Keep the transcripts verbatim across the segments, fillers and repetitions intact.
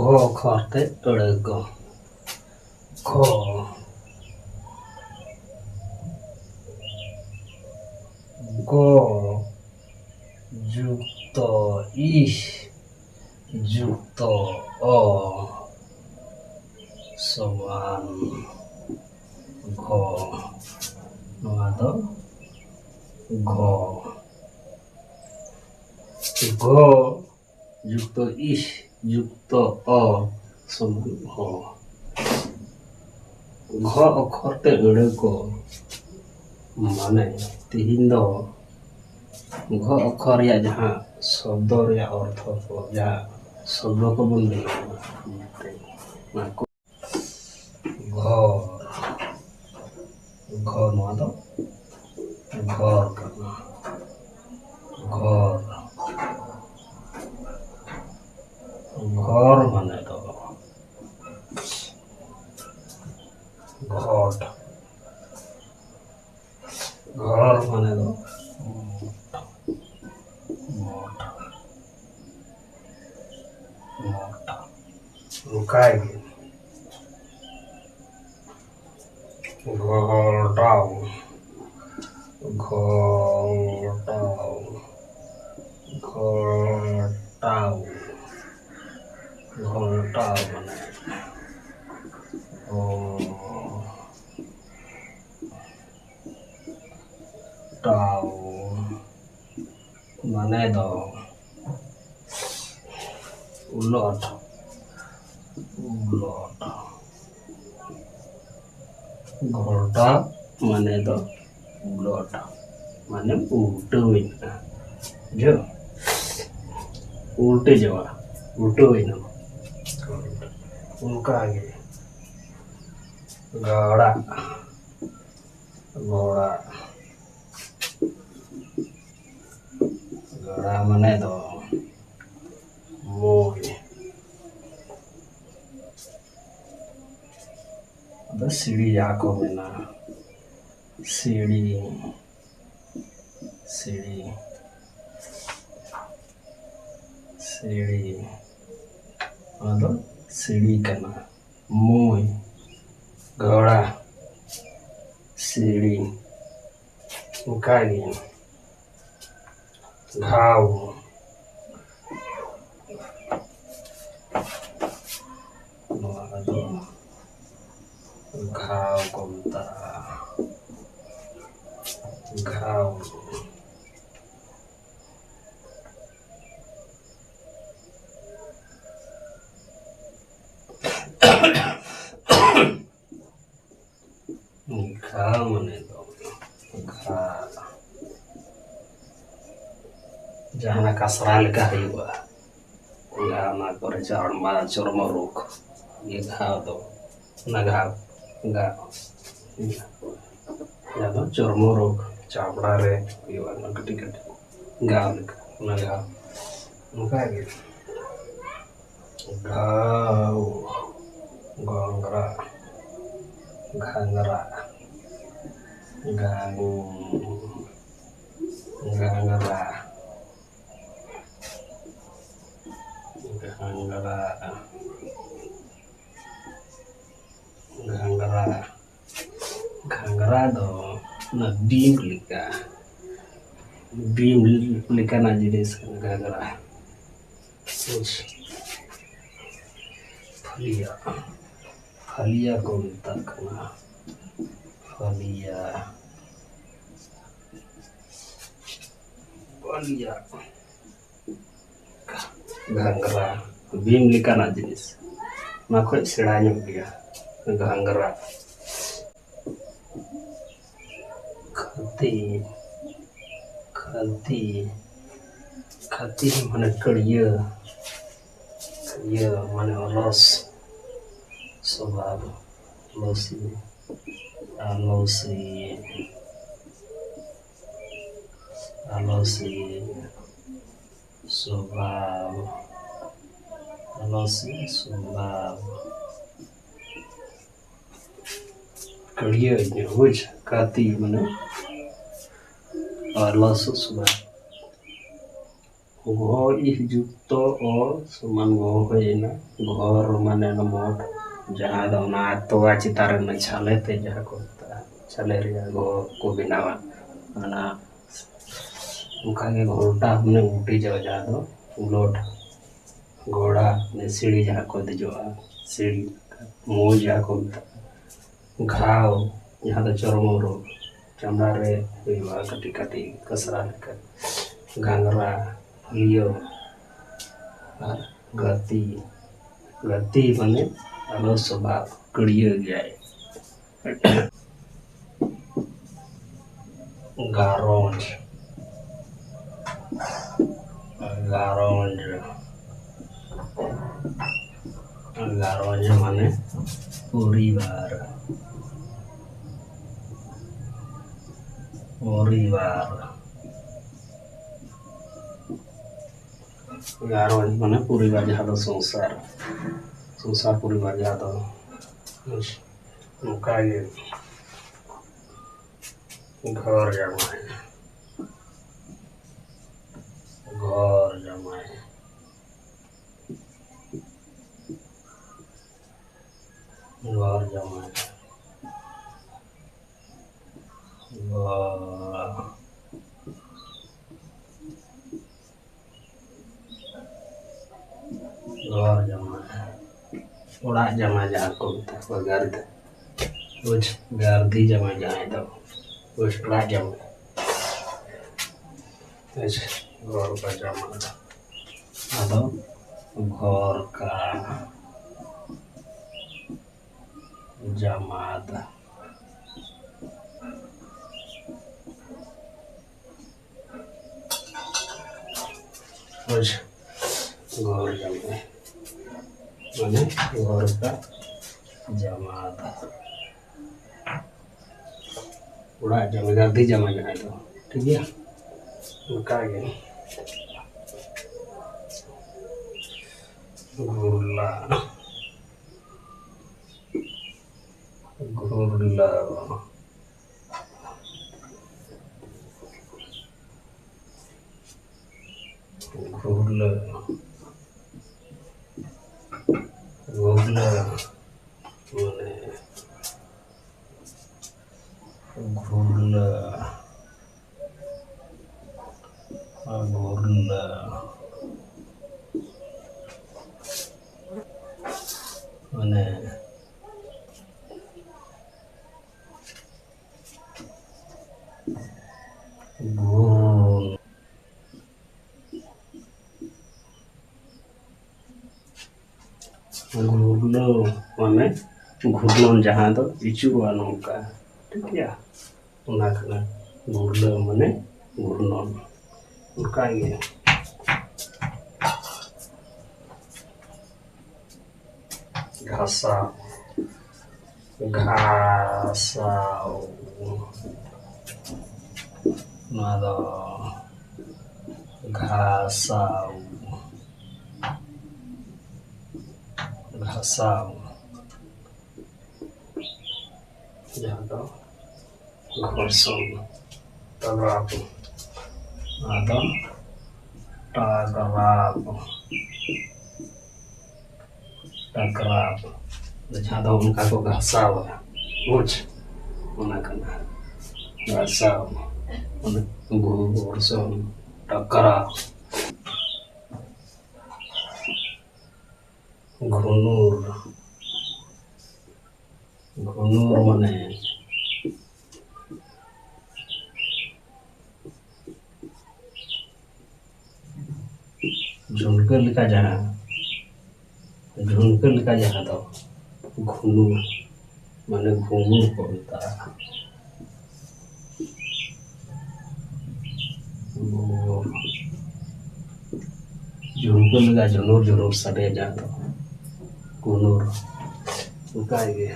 ᱜᱚ ᱚᱠᱷᱚᱨ ᱛᱮ ᱟᱹᱲᱟᱹ ᱜᱚ᱾ ᱜᱚ᱾ ᱜᱚ ᱡᱩᱠᱛᱚ ᱤᱥ ᱡᱩᱠᱛᱚ ᱚ ᱥᱚᱢᱟᱱ ᱜᱷᱚ᱾ ᱱᱚᱣᱟ ᱫᱚ ᱜᱷᱚ᱾ ᱜᱷᱚ ᱡᱩᱠᱛᱚ ᱤᱥ ᱡᱩᱠᱛᱚ ᱚ ᱥᱚᱢᱟᱱ ᱚ᱾ ᱜᱷᱚ ᱚᱠᱷᱚᱨ ᱛᱮ ᱟᱹᱲᱟᱹ ᱠᱚ, ᱢᱟᱱᱮ ᱛᱤᱦᱤᱧ ᱫᱚ ᱜᱷᱚ ᱚᱠᱷᱚᱨ ᱨᱮᱭᱟᱜ ᱡᱟᱦᱟᱸ ᱥᱚᱵᱫᱚ ᱨᱮᱭᱟᱜ ᱚᱨᱛᱷᱚ ᱠᱚ, ᱡᱟᱦᱟᱸ ᱥᱚᱵᱫᱚ ᱠᱚᱵᱚᱱ ᱵᱮᱱᱟᱣᱟ, ᱚᱱᱟ ᱠᱚ ᱜᱷᱚᱨ᱾ ᱜᱷᱚ, ᱱᱚᱣᱟ ᱫᱚ ᱜᱷᱚᱨ ᱠᱟᱱᱟ᱾ ᱜᱷᱚᱨ᱾ ᱜᱷᱚᱨ ᱢᱟᱱᱮ ᱫᱚ ᱜᱷᱚᱴ᱾ ᱜᱷᱚᱨ ᱢᱟᱱᱮ ᱫᱚ ᱢᱚᱴ᱾ ᱢᱚᱴ᱾ ᱢᱚᱴ᱾ ᱚᱱᱠᱟ ᱜᱮ᱾ ᱜᱷᱚᱞᱴᱟᱣ᱾ ᱜᱷᱚᱞᱴᱟᱣ᱾ ᱜᱷᱚᱞᱴᱟᱣ᱾ ᱜᱷᱚᱞᱴᱟᱣ ᱢᱟᱱᱮ ᱜᱷᱚ-, ᱴᱟᱣ ᱢᱟᱱᱮ ᱫᱚ ᱩᱞᱚᱴ᱾ ᱩᱞᱚᱴ᱾ ᱜᱷᱚᱞᱴᱟᱣ ᱢᱟᱱᱮ ᱫᱚ ᱩᱞᱚᱴ, ᱢᱟᱱᱮ ᱩᱞᱴᱟᱹᱣ ᱮᱱᱟ᱾ ᱵᱩᱡᱷᱟᱹᱣ? ᱩᱞᱴᱟᱹ ᱡᱚᱣᱟ, ᱩᱞᱴᱟᱹᱣ ᱮᱱᱟ᱾ ᱚᱱᱠᱟ ᱜᱮ ᱜᱟᱲᱟᱜ, ᱜᱚᱲᱟᱜ, ᱜᱟᱲᱟ ᱢᱟᱱᱮ ᱫᱚ ᱢᱚᱭ᱾ ᱟᱫᱚ ᱥᱤᱲᱤ ᱡᱟᱦᱟᱸ ᱠᱚ ᱢᱮᱱᱟ, ᱥᱤᱲᱤ, ᱥᱤᱲᱤ, ᱥᱤᱲᱤ᱾ ᱚᱱᱟ ᱫᱚ ᱥᱤᱲᱤ ᱠᱟᱱᱟ᱾ ᱢᱩᱭ, ᱜᱷᱚᱲᱟ, ᱥᱤᱲᱤ, ᱚᱱᱠᱟ ᱜᱮ᱾ ᱜᱷᱟᱣ, ᱱᱚᱣᱟ ᱫᱚ ᱜᱷᱟᱣ ᱠᱚ ᱢᱮᱛᱟᱜᱼᱟ᱾ ᱜᱷᱟᱣ᱾ ᱜᱷᱟ ᱢᱟᱱᱮ ᱫᱚ ᱜᱷᱟ, ᱡᱟᱦᱟᱸ ᱠᱟᱥᱨᱟ ᱞᱮᱠᱟ ᱦᱩᱭᱩᱜᱼᱟ, ᱜᱷᱟ, ᱚᱱᱟ ᱠᱚᱨᱮ ᱪᱟᱲᱢᱟ ᱪᱚᱨᱢᱚ ᱨᱳᱜᱽ, ᱜᱮ ᱜᱷᱟᱣ ᱫᱚ, ᱚᱱᱟ ᱜᱷᱟᱣ, ᱜᱷᱟ, ᱡᱟᱦᱟᱸ ᱫᱚ ᱪᱚᱨᱢᱚ ᱨᱳᱜᱽ, ᱪᱟᱢᱲᱟ ᱨᱮ ᱦᱩᱭᱩᱜᱼᱟ, ᱚᱱᱟ ᱠᱟᱹᱴᱤᱡ ᱠᱟᱹᱴᱤᱡ ᱜᱷᱟᱣ ᱞᱮᱠᱟ, ᱚᱱᱟ ᱜᱷᱟᱣ, ᱚᱱᱠᱟ ᱜᱮ᱾ ᱜᱷᱟᱣ, ᱜᱷᱟᱝᱨᱟ, ᱜᱷᱟᱝᱨᱟ, ᱜᱷᱟᱝ-, ᱜᱷᱟᱝᱨᱟ, ᱜᱷᱟᱝᱨᱟ, ᱜᱷᱟᱝᱨᱟ᱾ ᱜᱷᱟᱝᱨᱟ ᱫᱚ ᱚᱱᱟ ᱵᱤᱢ ᱞᱮᱠᱟ, ᱵᱤᱢ ᱞᱮᱠᱟᱱᱟᱜ ᱡᱤᱱᱤᱥ ᱠᱟᱱᱟ ᱜᱷᱟᱝᱨᱟ᱾ ᱵᱩᱡᱽ? ᱯᱷᱟᱹᱞᱤᱭᱟ, ᱯᱷᱟᱹᱞᱤᱭᱟ ᱠᱚ ᱢᱮᱛᱟᱜ ᱠᱟᱱᱟ, ᱯᱷᱟᱹᱞᱤᱭᱟ, ᱯᱷᱟᱹᱞᱤᱭᱟ᱾ ᱜᱷᱟᱝᱨᱟ, ᱵᱤᱢ ᱞᱮᱠᱟᱱᱟᱜ ᱡᱤᱱᱤᱥ, ᱚᱱᱟ ᱠᱷᱚᱡ ᱥᱮᱬᱟ ᱧᱚᱜ ᱜᱮᱭᱟ ᱜᱷᱟᱝᱨᱟ᱾ ᱠᱷᱟᱹᱛᱤ, ᱠᱷᱟᱹᱛᱤ, ᱠᱷᱟᱹᱛᱤ ᱢᱟᱱᱮ ᱠᱟᱹᱲᱭᱟᱹ, ᱠᱟᱹᱲᱭᱟᱹ ᱢᱟᱱᱮ ᱚᱞᱚᱥ ᱥᱚᱵᱷᱟᱵ, ᱟᱞᱚᱥᱤ, ᱟᱞᱚᱥᱤ, ᱟᱞᱚᱥᱤ ᱥᱚᱵᱷᱟᱵ, ᱟᱞᱚᱥᱤ ᱥᱚᱵᱷᱟᱵ᱾ ᱠᱟᱹᱲᱭᱟᱹ ᱧᱚᱜ, ᱵᱩᱡᱽ? ᱠᱟᱹᱛᱤ ᱢᱟᱱᱮ ᱟᱞᱚᱥ ᱥᱚᱵᱷᱟᱵ᱾ ᱜᱷᱚ ᱤᱦ ᱡᱩᱠᱛᱚ ᱚ ᱥᱚᱢᱟᱱ ᱜᱷᱚ ᱦᱩᱭ ᱮᱱᱟ᱾ ᱜᱷᱚᱨ ᱢᱟᱱᱮ ᱚᱱᱟ ᱢᱚᱴ, ᱡᱟᱦᱟᱸ ᱫᱚ ᱚᱱᱟ ᱛᱚᱣᱟ ᱪᱮᱛᱟᱱ ᱨᱮ ᱚᱱᱟ ᱪᱷᱟᱞᱮ ᱛᱮ ᱡᱟᱦᱟᱸ ᱠᱚ ᱢᱮᱛᱟᱜᱼᱟ, ᱪᱷᱟᱞᱮ ᱨᱮᱭᱟᱜ ᱜᱷᱚ ᱠᱚ ᱵᱮᱱᱟᱣᱟ᱾ ᱚᱱᱟ ᱚᱱᱠᱟᱜᱮ ᱜᱷᱚᱨᱴᱟ ᱢᱟᱱᱮ ᱩᱞᱴᱤ ᱡᱟᱭᱜᱟ, ᱡᱟᱦᱟᱸ ᱫᱚ ᱩᱞᱚᱴ, ᱜᱷᱚᱲᱟ ᱢᱟᱱᱮ ᱥᱤᱲᱤ ᱡᱟᱦᱟᱸ ᱠᱚ ᱫᱮᱡᱚᱜᱼᱟ, ᱥᱤᱲᱤ, ᱢᱩ ᱡᱟᱦᱟᱸ ᱠᱚ ᱢᱮᱛᱟᱜᱼᱟ, ᱜᱷᱟᱣ ᱡᱟᱦᱟᱸ ᱫᱚ ᱪᱚᱨᱢᱚ ᱨᱳᱜᱽ, ᱪᱟᱢᱲᱟ ᱨᱮ ᱦᱩᱭᱩᱜᱼᱟ ᱠᱟᱹᱴᱤᱡ ᱠᱟᱹᱴᱤᱡ ᱠᱟᱥᱨᱟ ᱞᱮᱠᱟ, ᱜᱷᱟᱸᱜᱽᱨᱟ, ᱯᱷᱩᱞᱤᱭᱟᱹ ᱟᱨ ᱜᱟᱹᱛᱤ᱾ ᱜᱟᱹᱛᱤ ᱢᱟᱱᱮ ᱟᱞᱚᱥ ᱵᱷᱟᱵᱽ, ᱠᱟᱹᱲᱭᱟᱹ ᱜᱮᱭᱟᱭ᱾ ᱜᱷᱟᱨᱚᱸᱡᱽ, ᱜᱷᱟᱨᱚᱸᱡᱽ, ᱜᱷᱟᱨᱚᱸᱡᱽ ᱢᱟᱱᱮ ᱯᱚᱨᱤᱵᱟᱨ, ᱯᱚᱨᱤᱵᱟᱨ᱾ ᱜᱷᱟᱨᱚᱸᱡᱽ ᱢᱟᱱᱮ ᱯᱚᱨᱤᱵᱟᱨ, ᱡᱟᱦᱟᱸ ᱫᱚ ᱥᱚᱝᱥᱟᱨ, ᱥᱚᱝᱥᱟᱨ ᱯᱚᱨᱤᱵᱟᱨ, ᱡᱟᱦᱟᱸ ᱫᱚ ᱱᱚᱝᱠᱟ ᱜᱮ ᱜᱷᱚᱨ ᱡᱟᱶᱟᱭ, ᱜᱷᱚᱨ ᱡᱟᱶᱟᱭ, ᱜᱷᱚᱨ ᱡᱟᱶᱟᱭ, ᱜᱷᱚᱨ ᱜᱷᱚᱨ ᱡᱟᱶᱟᱭ, ᱚᱲᱟᱜ ᱡᱟᱶᱟᱭ ᱡᱟᱦᱟᱸ ᱠᱚ ᱢᱮᱛᱟ ᱠᱚᱣᱟ, ᱜᱟᱨᱫᱷᱤ᱾ ᱵᱩᱡᱽ, ᱜᱟᱨᱫᱷᱤ ᱡᱟᱶᱟᱭ ᱡᱟᱦᱟᱸᱭ ᱫᱚ, ᱵᱩᱡᱽ, ᱚᱲᱟᱜ ᱡᱟᱶᱟᱭ᱾ ᱵᱩᱡᱽ, ᱜᱷᱚᱨ ᱠᱟ ᱡᱟᱢᱟᱫ᱾ ᱟᱫᱚ ᱜᱷᱚᱨ ᱠᱟ ᱡᱟᱢᱟᱫ᱾ ᱵᱩᱡᱽ, ᱜᱷᱚᱨ ᱡᱟᱶᱟᱭ ᱢᱟᱱᱮ ᱜᱷᱚᱨ ᱠᱟ ᱡᱟᱢᱟᱫ, ᱚᱲᱟᱜ ᱡᱟᱶᱟᱭ, ᱜᱟᱨᱫᱷᱤ ᱡᱟᱶᱟᱭ ᱡᱟᱦᱟᱸᱭ ᱫᱚ, ᱴᱷᱤᱠ ᱜᱮᱭᱟ᱾ ᱚᱱᱠᱟ ᱜᱮ ᱜᱷᱩᱨᱞᱟ, ᱜᱷᱩᱨᱞᱟ᱾ ᱜᱷᱩᱨᱞᱟᱹ, ᱜᱷᱩᱨᱞᱟᱹ, ᱢᱟᱱᱮ ᱜᱷᱩᱨᱞᱟᱹ, ᱜᱷᱩᱨᱞᱟᱹ, ᱢᱟᱱᱮ ᱜᱷᱩᱨ ᱜᱷᱩᱨᱱᱚ ᱢᱟᱱᱮ ᱜᱷᱩᱨᱱᱚᱱ, ᱡᱟᱦᱟᱸ ᱫᱚ ᱟᱹᱪᱩᱨᱚᱜᱼᱟ ᱱᱚᱝᱠᱟ, ᱴᱷᱤᱠ ᱜᱮᱭᱟ? ᱚᱱᱟ ᱠᱟᱱᱟ ᱜᱷᱩᱨᱞᱟᱹ ᱢᱟᱱᱮ ᱜᱷᱩᱨᱱᱚᱱ᱾ ᱚᱱᱠᱟ ᱜᱮ ᱜᱷᱟᱥᱟᱣ, ᱜᱷᱟᱥᱟᱣ, ᱱᱚᱣᱟ ᱫᱚ ᱜᱷᱟᱥᱟᱣ, ᱜᱷᱟᱥᱟᱣ, ᱡᱟᱦᱟᱸ ᱫᱚ ᱜᱷᱚᱨᱥᱚᱱ, ᱴᱟᱠᱨᱟᱣ, ᱱᱚᱣᱟ ᱫᱚ ᱴᱟᱠᱨᱟᱣ, ᱴᱟᱠᱨᱟᱣ, ᱡᱟᱦᱟᱸ ᱫᱚ ᱚᱱᱠᱟ ᱠᱚ ᱜᱷᱟᱥᱟᱣᱟ, ᱵᱩᱡᱽ? ᱚᱱᱟ ᱠᱟᱱᱟ ᱜᱷᱟᱥᱟᱣ, ᱚᱱᱟ ᱜᱷᱚᱨᱥᱚᱱ, ᱴᱟᱠᱨᱟᱣ᱾ ᱜᱷᱩᱱᱩᱨ, ᱜᱷᱩᱱᱩᱨ ᱢᱟᱱᱮ ᱡᱷᱩᱱᱠᱟᱹ ᱞᱮᱠᱟ ᱡᱟᱦᱟᱸ, ᱡᱷᱩᱱᱠᱟᱹ ᱞᱮᱠᱟ ᱡᱟᱦᱟᱸ ᱫᱚ ᱜᱷᱩᱱᱩᱨ, ᱢᱟᱱᱮ ᱜᱷᱩᱱᱩᱨ ᱠᱚ ᱢᱮᱛᱟᱜᱼᱟ᱾ ᱜᱷᱩᱱᱩᱨ, ᱡᱷᱩᱱᱠᱟᱹ ᱞᱮᱠᱟ ᱡᱷᱩᱱᱩᱨ ᱡᱷᱩᱱᱩᱨ ᱥᱟᱰᱮ ᱡᱟᱦᱟᱸ ᱫᱚ ᱜᱷᱩᱱᱩᱨ, ᱚᱱᱠᱟ ᱜᱮ᱾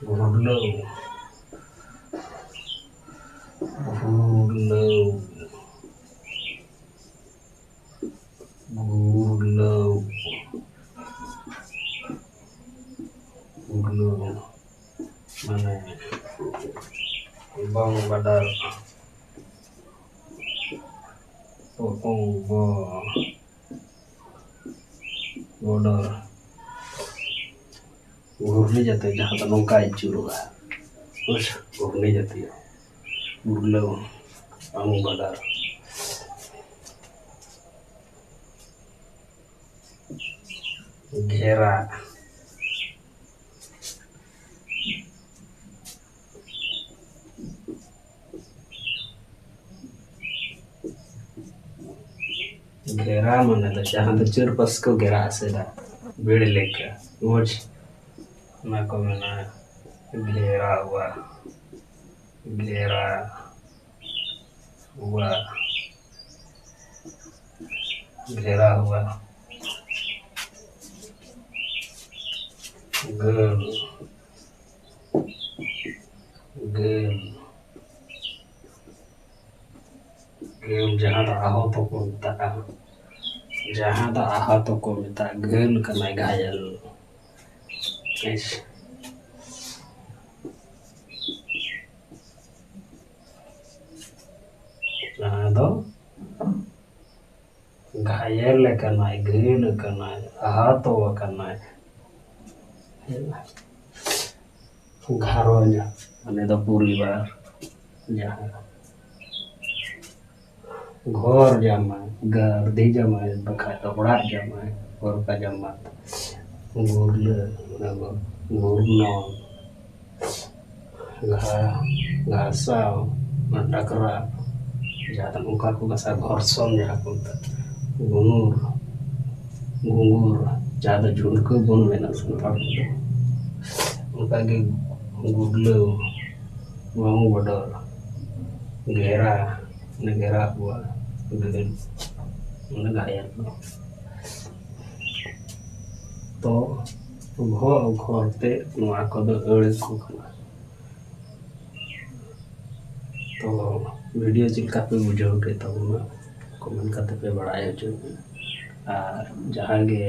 ᱜᱷᱩᱨᱞᱟᱹᱣ, ᱜᱷᱩᱨᱞᱟᱹᱣ, ᱜᱷᱩᱨᱞᱟᱹᱣ, ᱜᱷᱩᱨᱞᱟᱹᱣ, ᱢᱟᱱᱮ ᱵᱟᱝ ᱵᱟᱰᱟᱨ᱾ ᱚ, ᱚ, ᱵᱚ-, border᱾ ᱜᱷᱩᱨᱱᱤ ᱡᱟᱹᱛᱤ ᱡᱟᱦᱟᱸ ᱫᱚ ᱱᱚᱝᱠᱟ ᱟᱹᱪᱩᱨᱚᱜᱼᱟ᱾ ᱵᱩᱡᱽ? ᱜᱷᱩᱨᱱᱤ ᱡᱟᱹᱛᱤ᱾ ᱜᱩᱨᱞᱟᱹᱣ᱾ ᱟᱢ ᱵᱟᱰᱟᱨ᱾ ᱜᱷᱮᱨᱟ᱾ ᱜᱷᱮᱨᱟ ᱢᱟᱱᱮ ᱫᱚ ᱡᱟᱦᱟᱸ ᱫᱚ ᱪᱟᱹᱨᱯᱟᱥ ᱠᱚ ᱜᱷᱮᱨᱟ ᱮᱥᱮᱫᱟ, ᱵᱤᱲ ᱞᱮᱠᱟ᱾ ᱵᱩᱡᱽ? ᱚᱱᱟ ᱠᱚ ᱢᱮᱱᱟ ᱜᱷᱮᱨᱟᱣᱟ, ᱜᱷᱮᱨᱟ ᱦᱩᱣᱟ, ᱜᱷᱮᱨᱟ ᱦᱩᱣᱟ᱾ ᱜᱟᱹᱞ, ᱜᱟᱹᱞ᱾ ᱜᱟᱹᱞ ᱡᱟᱦᱟᱸ ᱫᱚ ᱟᱦᱚᱛ ᱠᱚ ᱢᱮᱛᱟᱜᱼᱟ, ᱡᱟᱦᱟᱸ ᱫᱚ ᱟᱦᱚᱛ ᱠᱚ ᱢᱮᱛᱟᱜᱼᱟ, ᱜᱟᱹᱞ ᱠᱟᱱᱟᱭ, ᱜᱷᱟᱭᱮᱞ᱾ ᱵᱮᱥ᱾ ᱡᱟᱦᱟᱸ ᱫᱚ ᱜᱷᱟᱭᱮᱞ ᱟᱠᱟᱱᱟᱭ, ᱜᱷᱟᱹᱞ ᱟᱠᱟᱱᱟᱭ, ᱟᱦᱚᱛᱚ ᱟᱠᱟᱱᱟᱭ᱾ ᱜᱷᱟᱨᱚᱸᱡᱽ, ᱢᱟᱱᱮ ᱫᱚ ᱯᱚᱨᱤᱵᱟᱨ, ᱡᱟᱦᱟᱸ ᱜᱷᱚᱨ ᱡᱟᱢᱟᱭ, ᱜᱟᱹᱨᱫᱷᱤ ᱡᱟᱢᱟᱭ, ᱵᱟᱠᱷᱟᱡ ᱫᱚ ᱚᱲᱟᱜ ᱡᱟᱢᱟᱭ, ᱜᱷᱚᱨ ᱠᱟ ᱡᱟᱢᱟᱭ, ᱜᱩᱨᱞᱟᱹ, ᱚᱱᱟ ᱫᱚ ᱜᱩᱨᱱᱚᱱ᱾ ᱜᱷᱟ-, ᱜᱷᱟᱥᱟᱣ, ᱚᱱᱟ ᱰᱟᱠᱨᱟ, ᱡᱟᱦᱟᱸ ᱫᱚ ᱱᱚᱝᱠᱟ ᱠᱚ ᱜᱷᱟᱥᱟᱣ, ᱜᱷᱚᱨᱥᱚᱱ ᱡᱟᱦᱟᱸ ᱠᱚ ᱢᱮᱛᱟᱜ, ᱜᱩᱱᱩᱨ, ᱜᱩᱝᱜᱩᱨ, ᱡᱟᱦᱟᱸ ᱫᱚ ᱡᱷᱩᱱᱠᱟᱹ ᱵᱚᱱ ᱢᱮᱱᱟ ᱥᱟᱱᱛᱟᱲ ᱛᱮᱫᱚ, ᱚᱱᱠᱟᱜᱮ ᱜᱩᱰᱞᱟᱹᱣ, ᱵᱟᱝ ᱵᱚᱰᱚᱨ, ᱜᱷᱮᱨᱟ, ᱚᱱᱮ ᱜᱷᱮᱨᱟ ᱠᱚᱣᱟ, ᱚᱱᱮ ᱜᱷᱟᱭᱮᱞ ᱠᱚ᱾ ᱛᱚ ᱜᱷᱚ ᱚᱠᱷᱚᱨ ᱛᱮ ᱱᱚᱣᱟ ᱠᱚᱫᱚ ᱟᱹᱲᱟᱹ ᱠᱚ ᱠᱟᱱᱟ᱾ ᱛᱚ video ᱪᱮᱫ ᱞᱮᱠᱟ ᱯᱮ ᱵᱩᱡᱷᱟᱹᱣ ᱠᱮᱫ ᱛᱟᱵᱚᱱᱟ, comment ᱠᱟᱛᱮ ᱯᱮ ᱵᱟᱲᱟᱭ ᱦᱚᱪᱚᱧᱟ᱾ ᱟᱨ ᱡᱟᱦᱟᱸ ᱜᱮ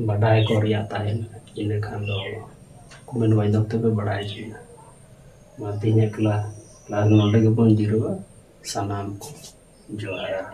ᱵᱟᱰᱟᱭ ᱠᱚ ᱨᱮᱭᱟᱜ ᱛᱟᱦᱮᱱᱟ, ᱤᱱᱟᱹ ᱠᱷᱟᱱ ᱫᱚ comment ᱢᱟᱫᱽᱫᱷᱚᱢ ᱛᱮᱯᱮ ᱵᱟᱲᱟᱭ ᱦᱚᱪᱚᱧᱟ᱾ ᱢᱟ ᱛᱮᱦᱮᱧᱟᱜ class, class ᱱᱚᱰᱮ ᱜᱮᱵᱚᱱ ᱡᱤᱨᱟᱹᱜᱼᱟ᱾ ᱥᱟᱱᱟᱢ ᱠᱚ ᱡᱚᱦᱟᱨ᱾